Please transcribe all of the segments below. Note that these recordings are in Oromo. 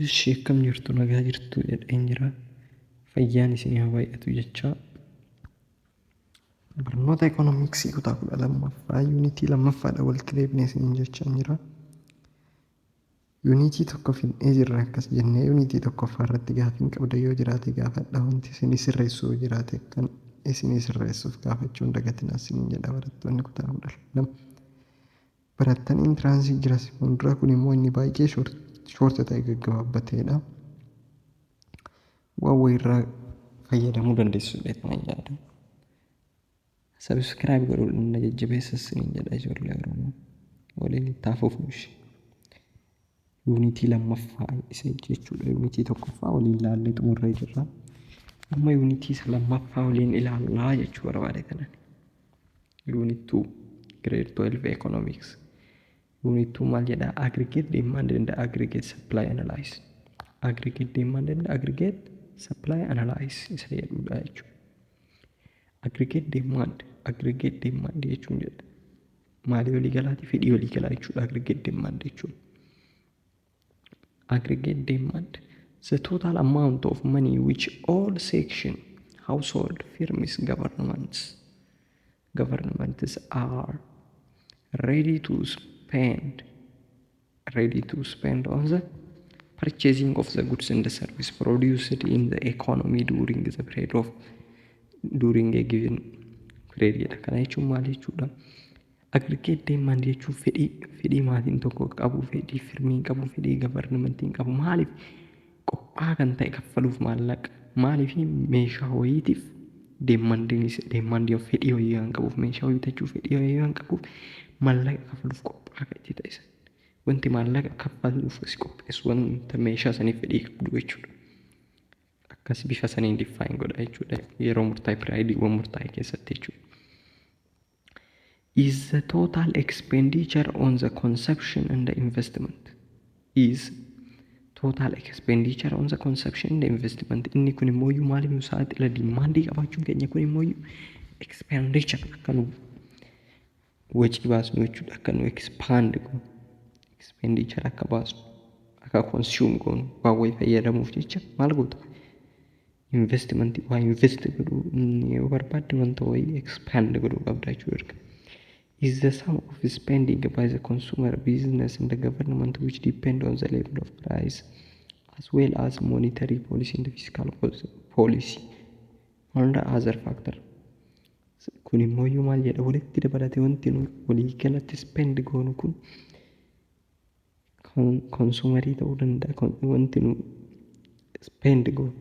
Ishee akkam jirtu, nagaa jirtu jedheen jira. Fayyaan isinii haa baay'atu jechaa. Barnoota ikoonomiksii kutaa 12ffaa yuunitii lammaffaadha walitti deebinee isiniin jechaa jira. Yuunitii tokko fidnee jirra akkas jennee yuunitii tokkoffaa irratti gaafiin qabda yoo jiraate gaafadha. Wanti isinii sirreessu yoo jiraate kan isinii sirreessuuf gaafachuu hin dagatinaa isiniin jedha. Barattoonni kutaa 12 barattan entrance jiras fuuldura kun immoo inni baay'ee short ta'e gaggabaabbateedha. Waan wayirraa fayyadamuu dandeessu jedhee yaada. Subscribe godhuun na jajjabeessa isiniin jedha. Ijoollee Oromoo waliin itti hafuuf nushi. Yuunitii lammaffaa isa jechuudha. Yuunitii tokkoffaa waliin ilaallee xumurree jirra. Amma yuunitii isa lammaffaa waliin ilaallaa jechuu barbaade kanan. Unit 2, grade 12 economics. Unit 2 maal jedha? Aggregate demand and aggregate supply analyze. Aggregate demand and aggregate supply analyze isa jedhudha jechuudha. Aggregate demand, aggregate demand jechuun jedha. Maalii waliigalaati? Fedhii waliigalaa jechuudha aggregate demand jechuun. Aggregate demand, the total amount of money which all section, household, firms, governments are ready to spend on the purchasing of the goods and the service produced in the economy during a given period jedha. Kana jechuun maal jechuudha? Aggregate demand jechuun fedhii maatiin tokko qabu, fedhii firmiin qabu, fedhii governmentiin qabu, maaliif qophaa kan ta'e kaffaluuf maallaqa, maaliif meeshaa wayiitiif demandii fedhii wayii waan qabuuf, meeshaa wayii bitachuuf fedhii wayii waan qabuuf maallaqa kaffaluuf qophaa kan itti ta'e. Wanti maallaqa kaffaluuf si qopheessu wanta meeshaa saniif fedhii qabdu jechuudha. Akkas bifa saniin define godha jechuudha yeroo murtaa'e, periodiiwwan murtaa'e keessatti jechuudha. Is the total expenditure on the consumption and the investment, is total expenditure on the consumption and the investment. Inni kun immoo maaliif nu saaxila? Demandii qabaachuun keenya kun immoo expenditure akka nu wacii baasnu jechuudha, akka nu expand goonu, expenditure akka baasnu, akka consume goonu, waan wayii fayyadamuuf jecha maal goota? Investment waa invest godhuu yoo barbaadde wanta wayii expand godhuu qabda jechuudha. Is the sum of spending by the consumer, business and the government which depend on the level of price as well as monetary policy and fiscal policy and other factor. Kun immoo maal jedha? Walitti dabalatee wanti nu waliigalatti spend goonu kun consumerii ta'uu danda'a. Wanti nu spend goonu,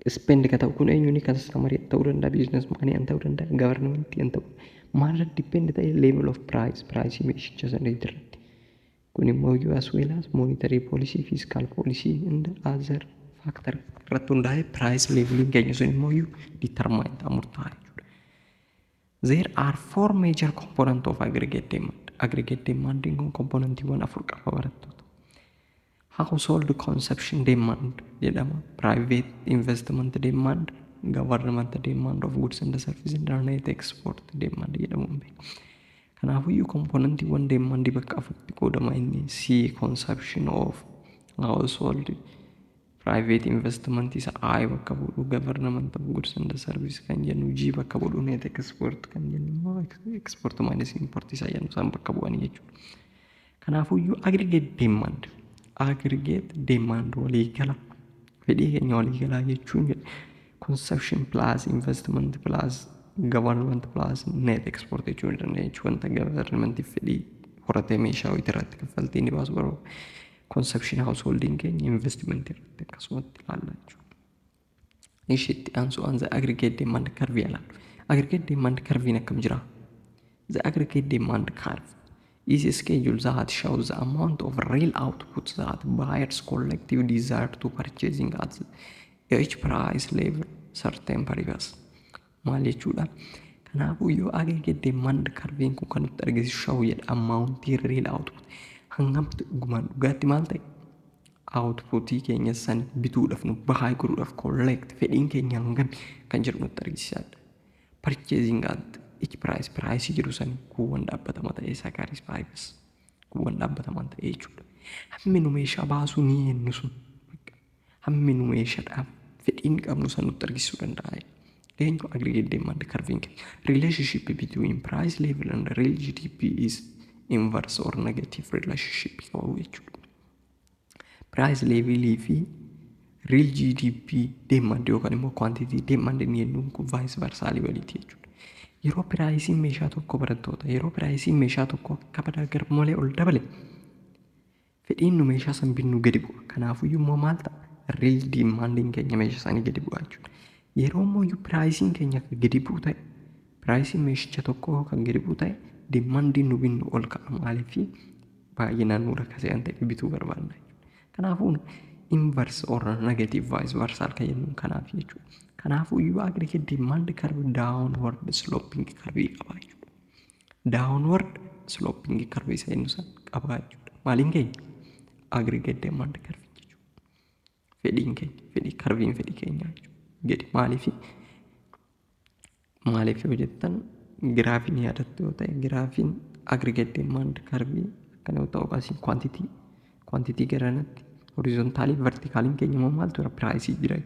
spend ka ta'u kun eenyuuni? Customerii ta'uu danda'a, businessmanii ta'uu danda'a, governmentii ta'uu. Maalirratti depend ta'e? Level of price, priceii meeshicha sana irratti. Kun immoo as well as monetary policy, fiscal policy and other factor irratti hundaa'e price leveliin keenya sun immoo determine ta'a, murtaa'a jechuudha. There are four major component of aggregate demand. Aggregate demandiin kun componentiiwwan afur qaba, barattoota. Household consumption demand jedhama. Private investment demand, government demand of goods and services, and net export demand jedhamuun beekama. Kanaafuyyuu componentiiwwan demandii bakka afuritti qoodama. Inni C consumption of household, private investment isa I bakka bu'u, government of goods and service kan jennu G bakka bu'u, net export kan jennu immoo export minus import isa jennu isaan bakka bu'anii jechuudha. Kanaafuyyuu aggregate demand, aggregate demand waliigala fedhii keenya waliigalaa jechuun consumption plus investment plus government plus net export jechuu ni dandeenya jechuudha. Wanta governmentiif fedhii horatee meeshaa wayii irratti kaffaltii inni baasu barbaadu. Consumption householding keenya investment irratti akkasumatti ilaalla jechuudha. Ishitti aansuudhaan the aggregate demand curve ilaallu. Aggregate demand curve akkam jira? The aggregate demand curve is a schedule that shows the amount of real output that buyers collective desire to purchasing at each price level certain previous. Maal jechuudha? Kanaafuu yoo aggregate demand curve kun kan nutti argisiisu show jedha amountii real output hangamtu dhugumaan dhugaatti maal ta'e outputii keenya san bituudhaaf nu buy godhuudhaaf collect fedhiin keenya hangam kan jedhu nutti argisiisaadha. Purchasing at each price, price jiru san kuuwwan dhaabbatama ta'e isaa ceteris paribus. Kun dhaabbatamaan ta'e jechuudha. Hammi nu meeshaa baasuu ni jennu sun, hammi nu meeshaadhaaf fedhiin qabnu san nutti argisiisuu danda'a. Eenyu? Aggregate demand curve keenya. Relationship between price level and real GDP is inverse or negative relationship qabu jechuudha. Price levelii fi real GDP demand yookaan immoo quantity demand inni jennuun kun vice versa waliiti jechuudha. Yeroo priceiin meeshaa tokko, barattoota, yeroo priceiin meeshaa tokko akka badaa gar malee ol dabale, fedhiin nu meeshaa san binnu gadi bu'a. Kanaafuyyuu immoo maal ta'a? Real demandiin keenya meeshaa isaanii gadi bu'a jechuudha. Yeroo immoo priceiin keenya kan gadi bu'u ta'e, priceiin meeshicha tokkoo kan gadi bu'u ta'e, demandiin nu binnu ol ka'a. Maaliif? Baay'inaan nu rakkasee waan ta'eef bituu barbaanna jechuudha. Kanaafuu inverse or negative vice versa kan jennuun kanaaf jechuudha. Kanaafuu iyyuu aggregate demand curve downward sloping curve qaba jechuudha. Downward sloping curve isa jennu san qaba jechuudha. Maaliin keenya? Aggregate demand curve jechuudha. Fedhiin keenya, fedhii curveiin fedhii keenya jechuudha. Gadi maaliif yoo jettan, giraafiin yaadattu yoo ta'e, giraafiin aggregate demand curve akkana yoo ta'u, asiin quantity garanatti horizontalii, verticaliin keenya immoo maaltu jira? Priceii jira.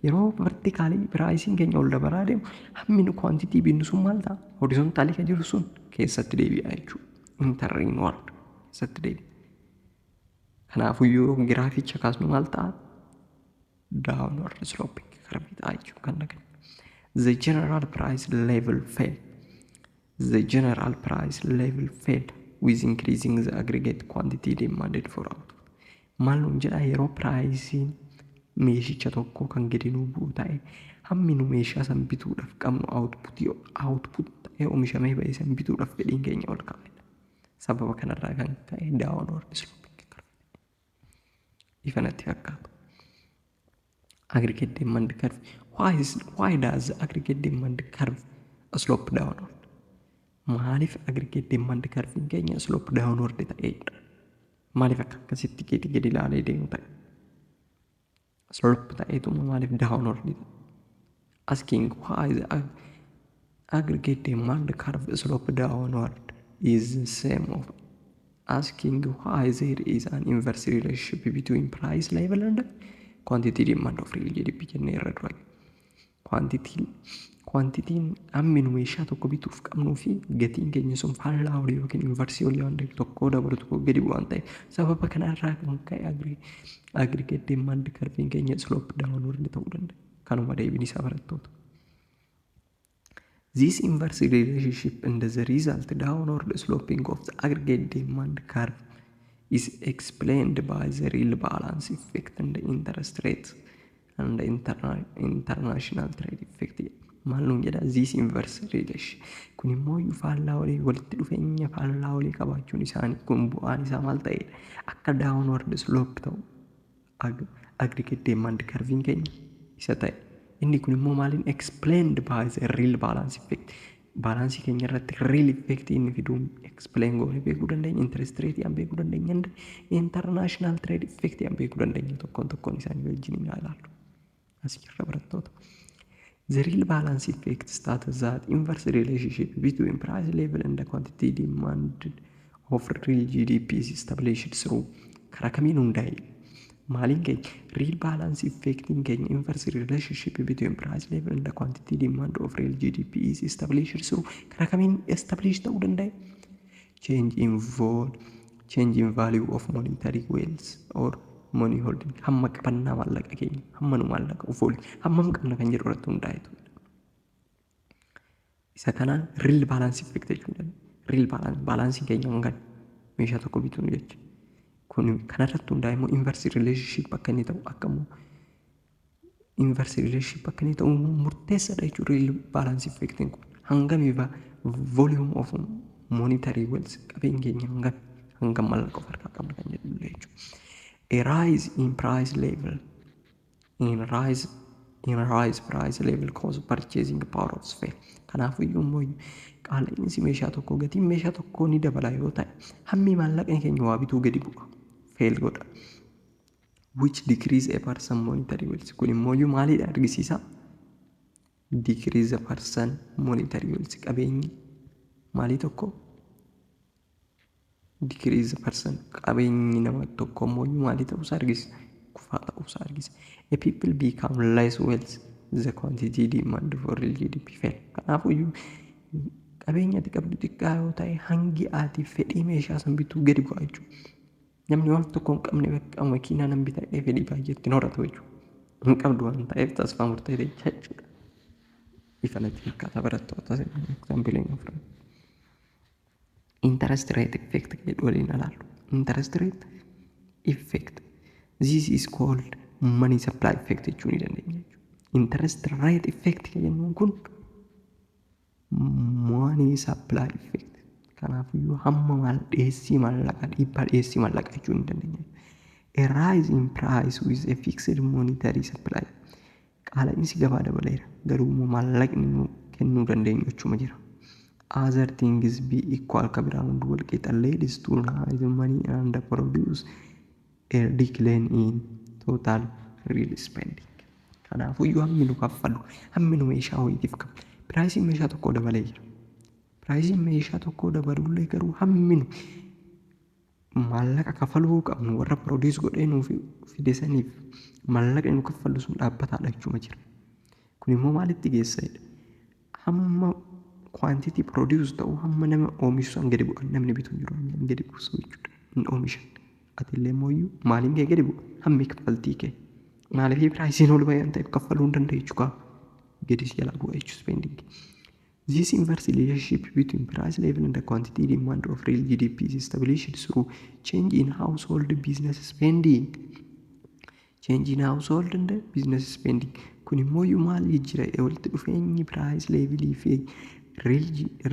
Yeroo verticalii priceiin keenya ol dabalaa deemu, hammi nu quantity binnu sun maal ta'a? Horizontalii kan jiru sun keessatti deebi'a jechuudha. Inward keessatti deebi'a. Kanaafuu giraaficha kaasnu maal ta'a? Downward sloping curve ta'a jechuudha kan dhagahu. The general price level fell. The general price level fell with increasing the aggregate quantity demanded for output. Maal nuun jedha? Yeroo priceiin meeshicha tokko kan gadi nuu bu'u ta'e, hammi nu meeshaa san bituudhaaf qabnu, outputii output ta'ee oomishamee ba'e san bituudhaaf fedhiin keenya ol ka'edha. Sababa kanarraa kan ka'e downward sloping curve. Ifa natti fakkaata. Aggregate demand curve. Why does the aggregate demand curve slope downward? Maaliif aggregate demand curve keenya slope downward ta'eedha? Maaliif akka akkasitti gadi gadi ilaalee deemu ta'e? Slope ta'eetuma maaliif downward ta'e? Asking why the aggregate demand curve slope downward is the same of asking why there is an inverse relationship between price level and quantity demand of real GDP jennee irra dura. Quantityn hammi nu meeshaa tokko bituuf qabnuu fi gatiin keenya sun faallaa olii yookiin inverseii olii waan ta'eef, tokko dabalu tokko gadi bu'u waan ta'eef, sababa kanarraa kan ka'e aggregate demand curveiin keenya slope downward ta'uu danda'a. Kanuma deebiin isaa, barattoota. This inverse relationship and the result downward sloping of the aggregate demand curve is explained by the real balance effect and the interest rate and the international trade effect. Maal nuun jedha this inverse relation kun immoo faallaa walii, walitti dhufeenya faallaa walii qabaachuun isaanii kun bu'aan isaa maal ta'edha? Akka downward slope ta'u aggregate demand curveiin keenya isa ta'e. Inni kun immoo maaliin explained by the real balance effect? Balanceii keenya irratti real effect inni fiduun explain goone beekuu dandeenya, interest rate aan beekuu dandeenya, international trade effect aan beekuu dandeenya. Tokkoon tokkoon isaanii wajjin hin ilaallu as jirra, barattoota. The real balance effect states that inverse relationship between price level and the quantity demanded of real GDP is established through karaa kamiin hundaa'e? Maaliin keenya real balance effectiin keenya inverse relationship between price level and the quantity demand of real GDP is established through karaa kamiin establish ta'uu danda'e? Change in value of monetary wealth or money holding, hamma qabannaa maallaqa keenya, hamma nu maallaqa of oolu hammam qabna kan jedhu irratti hundaa'etu. Isa kanaan real balance effect jechuu dandeenya. Real balance, balanceiin keenya hangana meeshaa tokko bituun jecha. Kun kanarratti hundaa'e immoo inverse relationship akka inni ta'u, akka immoo inverse relationship akka inni ta'u murteessaadha jechuudha. Real balance effectiin kun hangami volume of monetary wealth, qabeenya keenya hangami, hangam maallaqa of harkaa qabna kan jedhudha jechuudha. A rise in price level in rise price level cause purchasing power of fall. Kanaafuu iyyuu immoo qaala'insi meeshaa tokkoo, gatiin meeshaa tokkoo ni dabala yoo ta'e, hammi maallaqni keenya waa bituu gadi bu'a. Fall godha. Which decrease a person monetary wealth. Kun immoo iyyuu maalidha argisiisa? Decrease a person monetary wealth, qabeenyi maalii tokko Decrease person qabeenyi nama tokko immoo maalii ta'uusaa argisiisa? Kufaa ta'uusaa argisiisa. A people become less wealth, the quantity demand for real GDP fell. Kanaafuu qabeenya ati qabdu xiqqaa yoo ta'e, hangi ati fedhii meeshaa san bituu gadi bu'a jechuudha. Namni waan tokko hin qabne bakka makiinaa nan bita jedhee fedhii baay'ee ittiin horatu jechuudha. Hin qabdu waan ta'eef tasfaa murtee jechuudha. Ifa natti fakkaata, barattoota, exampleiin afran. Interest rate effect jedhu waliin ilaallu. Interest rate effect. This is called money supply effect jechuu ni dandeenya jechuudha. Interest rate effect kan jennuun kun money supply effect. Kanaafiyyuu hamma maal dhiyeessii maallaqaa, dhiibbaa dhiyeessii maallaqaa jechuu ni dandeenya. A rise in price with a fixed monetary supply. Qaala'insi gabaa dabaleera, garuu immoo maallaqni nu kennuu dandeenyu jechuma jira. Other things be equal, ka biraa hundi wal qixa, leads to rise money and produce a decline in total real spending. Kanaafuyyuu hammi nu kaffallu, hammi nu meeshaa wayiitiif kaffalu, priceiin meeshaa tokkoo dabalee jira. Priceiin meeshaa tokkoo dabalullee garuu hammi nu maallaqa kafaluu qabnu warra produce godhee nuuf fide saniif maallaqni nu kaffallu sun dhaabbataadha jechuma jira. Kun immoo maalitti geessa jedha? Hamma quantity produce ta'u, hamma nama oomishu san gadi bu'a, namni bitu hin jiru, hamma gadi buusu jechuudha. Hin oomishan. Ati illee immoo maaliin kee gadi bu'a? Hammi kaffaltii kee. Maaliif? Priceiin ol bahee waan ta'eef kaffaluu hin dandeechu kaa. Gadi si jalaa bu'a jechuudha spending. This inverse relationship between price level and the quantity demand of real GDP is established through change in household business spending. Change in household and business spending. Kun immoo maal jijjiira? Walitti dhufeenyi price levelii fi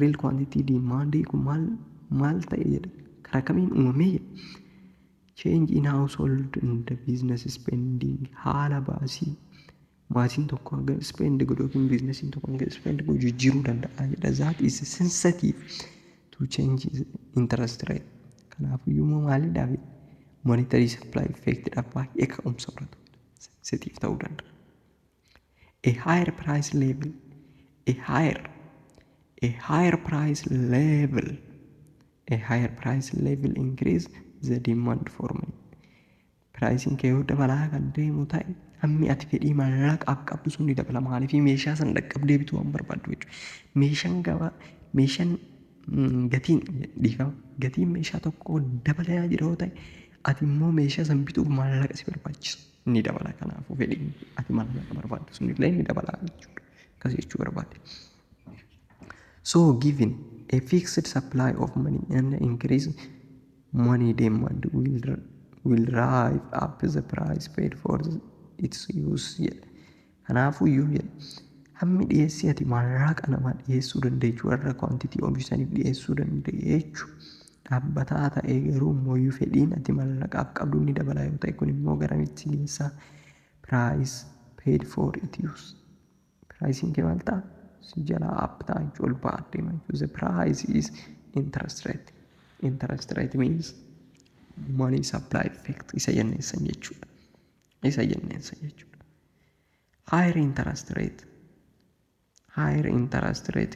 real quantity demand kun maal maal ta'e jedha? Karaa kamiin uumamee jedha? Change in household and business spending, haala baasii maatiin tokko hanga spend godhu yookiin businessiin tokko hanga spend godhu jijjiiruu danda'a jedha. That is sensitive to change interest rate. Kanaafiyyuu immoo maaliidhaaf? Monetary supply effect dhaaf baay'ee ka'umsa horatu. Sensitive ta'uu danda'a. A higher price level, a higher price level, a higher price level increase the demand for money. Priceiin kee yoo dabalaa kan deemu ta'e, hammi ati fedhii maallaqaaf qabdu sun ni dabala. Maaliif? Meeshaa sana dhaqqabdee bituu waan barbaaddu jechuudha. Meeshaan gabaa, meeshaan gatiin, dhiifama, gatiin meeshaa tokkoo dabalaa jira yoo ta'e, ati immoo meeshaa sana bituuf maallaqa si barbaachisa ni dabala. Kanaafuu fedhiin ati maallaqa barbaaddu sun illee ni dabala jechuudha. Akkas jechuu barbaade. So given a fixed supply of money and increase money demand will drive up the price paid for its use jedha. Kanaafuu iyyuu jedha, hammi dhiyeessii ati maallaqa namaa dhiyeessuu dandeechu, warra quantity oomishaniif dhiyeessuu dandeechu dhaabbataa ta'ee, garuu immoo fedhiin ati maallaqaaf qabdu ni dabala yoo ta'e, kun immoo garamitti geessaa? Price paid for it use. Priceiin kee maal ta'a? Si jalaa up ta'a jechuudha, ol ba'aa deema jechuudha. The price is interest rate. Interest rate means money supply effect isa jenneessan jechuudha. Isa jenneessan jechuudha. Higher interest rate. Higher interest rate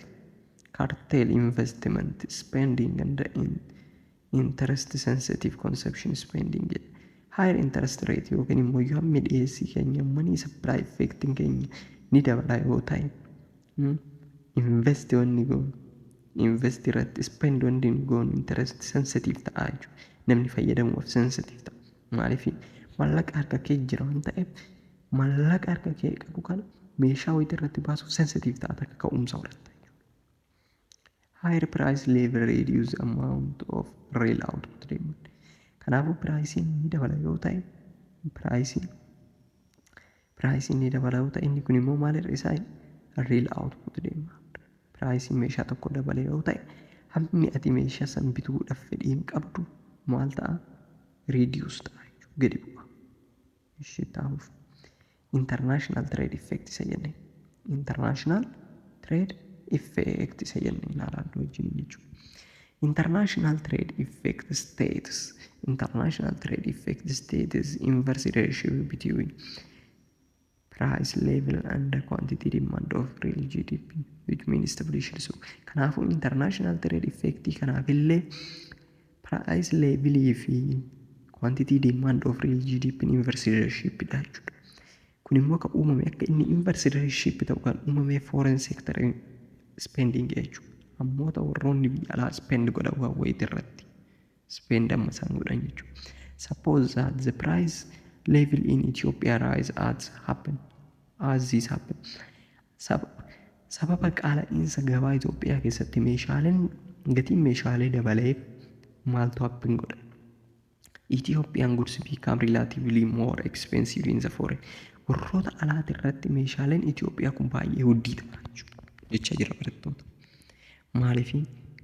curtail investment spending and in interest sensitive consumption spending jedha. Higher interest rate yookiin immoo hammi dhiyeessii keenya, money supply effect keenya ni dabala yoo ta'e, invest wanni goonu, invest irratti spend wanni goonu interest sensitive ta'a jechuudha. Namni fayyadamuuf sensitive ta'a. Maaliif? Maallaqa harka kee jira waan ta'eef, maallaqa harka kee qabu kana meeshaa wayii irratti baasuuf sensitive ta'a, takka ka'umsa horatta jechuudha. Higher price level reduce amount of real output demand. Kanaafuu priceiin ni dabala yoo ta'e, priceiin ni dabala yoo ta'e, inni kun immoo maal hir'isaa? Real output demand. Priceiin meeshaa tokko dabale yoo ta'e, hammi ati meeshaa san bituudhaaf fedhiin qabdu maal ta'a? Reduce ta'a jechuudha, gadi bu'a. Ishee ta'uuf international trade effect isa jennee, international trade effect isa jennee ilaalaa wajjin jechuudha. International trade effect states, international trade effect states inverse relationship between price level and the quantity demand of real GDP, which means established. So kanaafuu international trade effect kanaafillee Price levelii fi quantity demand of real GDP inverse relationship dha jechuudha. Kun immoo kan uumame, akka inni inverse relationship ta'u kan uumame, foreign sector spending jechuudha. Ammoota warroonni biyya alaa spend godhan waan wayitii irratti spend amma isaan godhan jechuudha. Suppose that the price level in Ethiopia rise as this happen. Sababa qaala'iinsa gabaa Itoophiyaa keessatti meeshaaleen, gatiin meeshaalee dabaleef maaltu happen godha? Ethiopian goods become relatively more expensive in the foreign. Warroota alaati irratti meeshaaleen Itoophiyaa kun baay'ee huddii ta'a jechuudha jecha jira, barattoota. Maaliif?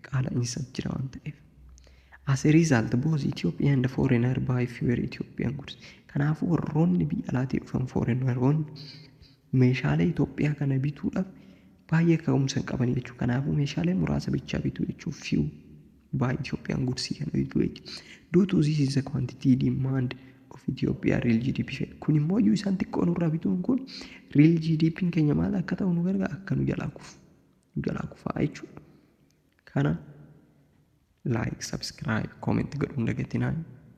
Qaala'iinsa jira waan ta'eef. As a result, both Ethiopia and the foreigner buy fewer Ethiopian goods. Kanaafuu warroonni biyya alaatii dhufan, foreigneroonni, meeshaalee Itoophiyaa kana bituudhaaf baay'ee ka'umsa hin qaban jechuudha. Kanaafuu meeshaalee muraasa bichaa bituu jechuun few buy Ethiopian goods kana bituu jechuudha. Due to this is the quantity demand of Ethiopia real GDP. Kun immoo iyyuu isaan xiqqoo nurraa bituun kun real GDP keenya maal akka ta'u nu gargaara? Akka nu jalaa kufu, nu jalaa kufaa jechuudha. Kana like, subscribe, comment godhuun dagatinaa.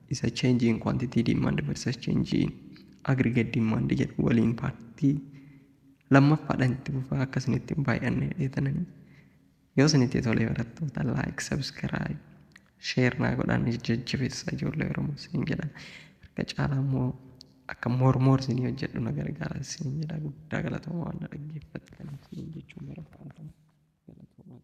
Isa change in quantity demand versus change in aggregate demand jedhu waliin partii lammaffaadhaan itti fufaa. Akka isinitti hin baay'anne dheetananii. Yoo isinitti tolee, barattoota, like, subscribe, share naa godhaan jajjabeessaa, ijoollee Oromoo isin jedha. Harka caalaa immoo akka more isinii hojjedhu na gargaara isin jedha. Guddaa galatoomaa waan na dhaggeeffattaniif jechuun barbaada. Galatoomaa.